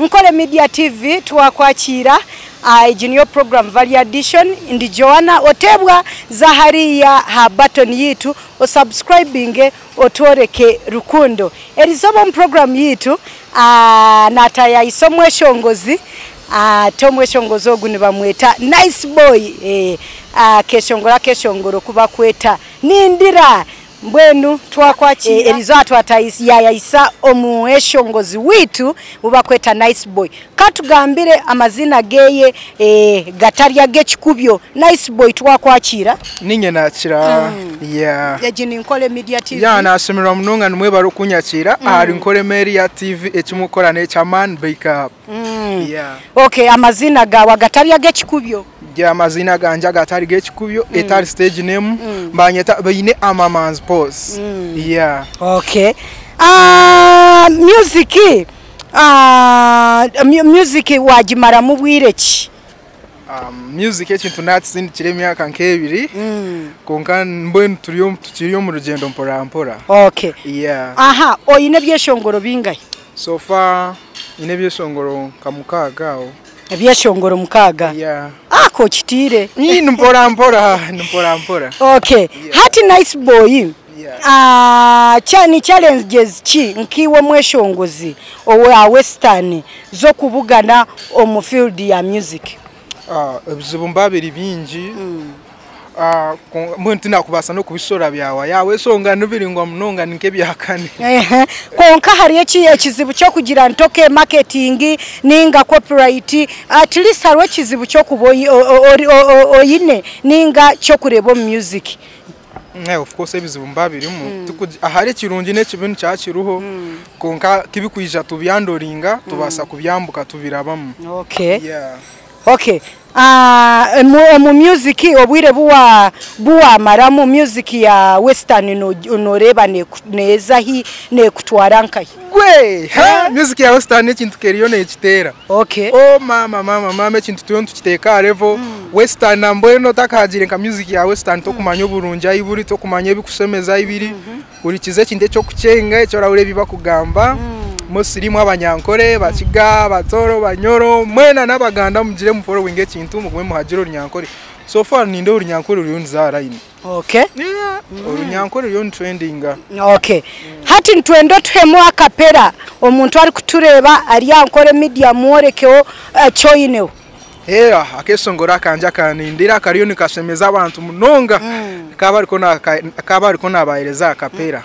Nkore Media TV twakwakiira egi niyo program Value Addition ndi Joanna oteebwa za hariya ha button yitu osubscribinge otworeke rukundo. Erizooba omu program yitu natayayisa omweshongozi ate omweshongozi ogu nibamweta Nice Boy akeshongoro akeshongoro oku bakweta Nindira. Mbwenu twakwakiira erizooba twatayayisa omweshongozi witu ou bakweta Nice Boy. Katugambire amaziina geye gatari ag'ekikubyo. Nice Boy twakwakiira. Ninye nakira yeah. Egi ni Nkore Media TV. Yeah, nashemererwa munonga nimwebare okunyakira ahari Nkore Media TV ekimukora n'ekyamaani bake up. Yeah. Okay, amaziina gawe agatari ag'ekikubyo. Yeah, amazina ganje agatari g'ekikubyo etari stage name banyeta Baine Amamanzi Pose. Yeah. Okay. Music music wagimaramu bwire ki? Music ekintu nakisindikire emyaka nk'ebiri konka mbwenu turi tukiri omu rugyendo mpora mpora. Okay. Yeah. Aha, oyine ebyeshongoro bingahi? So far nyine ebyeshongoro nka 6 aho. Ebyeshongoro 6? Yeah. Ako kitiire. Ni mpora mpora, ni mpora mpora. Okay. Yeah. Hati Nice Boy. Yeah. Ni challenges ki nkiwe omweshongozi owa Western z'okubugana omu field ya music? Ebizibu mba biri bingi. Mbwenu tinakubaasa n'okubishora byawa yawe eshonga nibiringwa munonga ni nk'ebyakane. Konka hari ekizibu ky'okugira ntoke marketing ninga copyright, at least hariho ekizibu ky'okuba oyine ninga ky'okureeba omu music. Of course ebizibu mba birimu. Ahari ekirungi n'ekibi nikyakiruho. Konka kibikwija tubyandoringa tubaasa kubyambuka tubirabamu. Okay. Yeah. Okay. Omu music obwire buwamaramu music ya Western noreeba neezahi nekutwara nkahi? Gwe, ha, music ya Western ekintu keriyo nekiteera. Okay. Oh mama mama mama ekintu tuyo ntukiteeka aha level. Western nambwenu otakahagire nka music ya Western tokumanya oburungi ahi buri, tokumanya ebikushemeza ahi biri. Hurikiza ekintu eky'okukyenga eki orahurira ebi bakugamba. Musirimu abanyankore, bakiga, batoro, banyoro, mwena n'abaganda mugire mu following ekintu mugume muhagire orunyankore. So far ninde orunyankore ruriyo niza line. Okay. Yeah. Orunyankore ruriyo nitrendinga. Okay. Hati nitwenda otuhemu akapera omuntu arikutureeba ari aha Nkore Media mworekeho kyoyineho. Era akeshongoro akanje akanindira kariyo nikashemeza abantu munonga. Kaba ariko nabahereza akapera.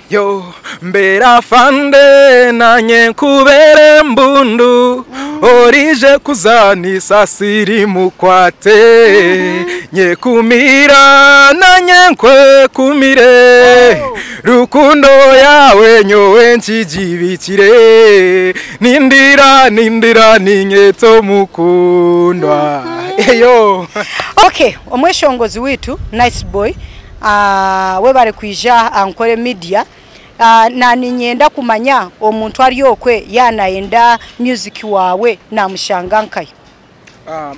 Yo mbera fande nanye nkubere mbundu orije kuzanisa siri mukwate nyekumira nanye nkwekumire rukundo yawe nyowe nkijibikire nindira nindira ninyeto mukundwa. Eyo. Okay, omweshongozi witu Nice Boy webare kwija Nkore Media. Na ninyenda kumanya omuntu ari okwe yanayenda music wawe namushanga nkayo.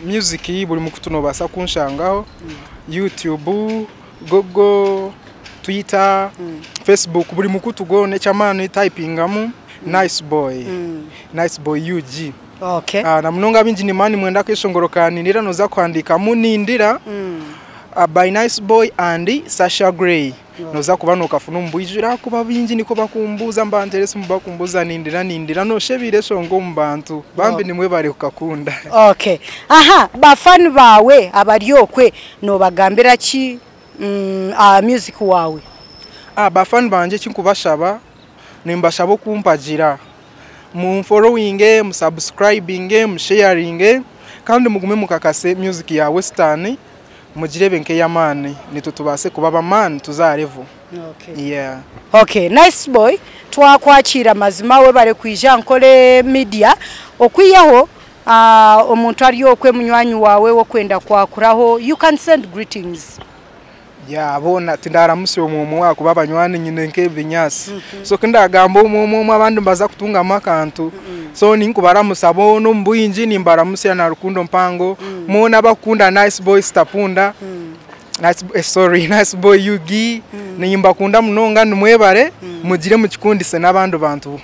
Music buri mukutu nobasa kunshangaho. YouTube, Google, Twitter, Facebook buri mukutu gone chamani typingamu Nice Boy. Nice Boy UG. Okay. Na munonga bingi ni mani mwenda kwishongoro kaninira noza kwandika munindira. By Nice Boy and Sasha Grey. Noza kuba nokafuna ombwijira kuba bingi niko bakumbuza mbanteresi mubakumbuza nindira nindira noshebire shongo mu bantu bambi nimwe bari kukakunda. Okay. Aha, bafani bawe abari okwe nobagambira ki music wawe? Bafani banje kinkubashaba nimbashaba okumpagira mu following, mu subscribing, mu sharing kandi mugume mukakase music ya Western mugirebe nk'eyamaani nitwe tubase kuba abamaani tuzarevo. Okay. Yeah. Okay, Nice Boy twakwakira mazima we bare kwija Nkore Media okwiyaho omuntu ari okwe munywanyi wawe wo kwenda kwakuraho, you can send greetings. Ya bona tindaramusi omumu wakuba abanywani nyine nk'ebinyasi. So kindagamba omumu abandi mbaza kutunga amakantu. So ninkubaramusa bono mbwingi nimbaramusia na rukundo mpango. Mona bakunda Nice Boy Stapunda. Nice, sorry, Nice Boy UG. Nimbakunda munonga nimwebare mugire mukikundise n'abandi bantu.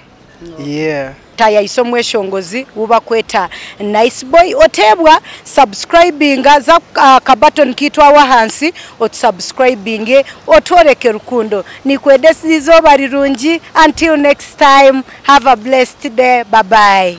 Yeah. Tayayisa omweshongozi wubakweta Nice Boy. Oteebwa subscribinga za kabatoni kiitu aho ahansi otusubscribinge otworeke rukundo. Nikwedesa izooba rirungi. Until next time, have a blessed day. Bye bye.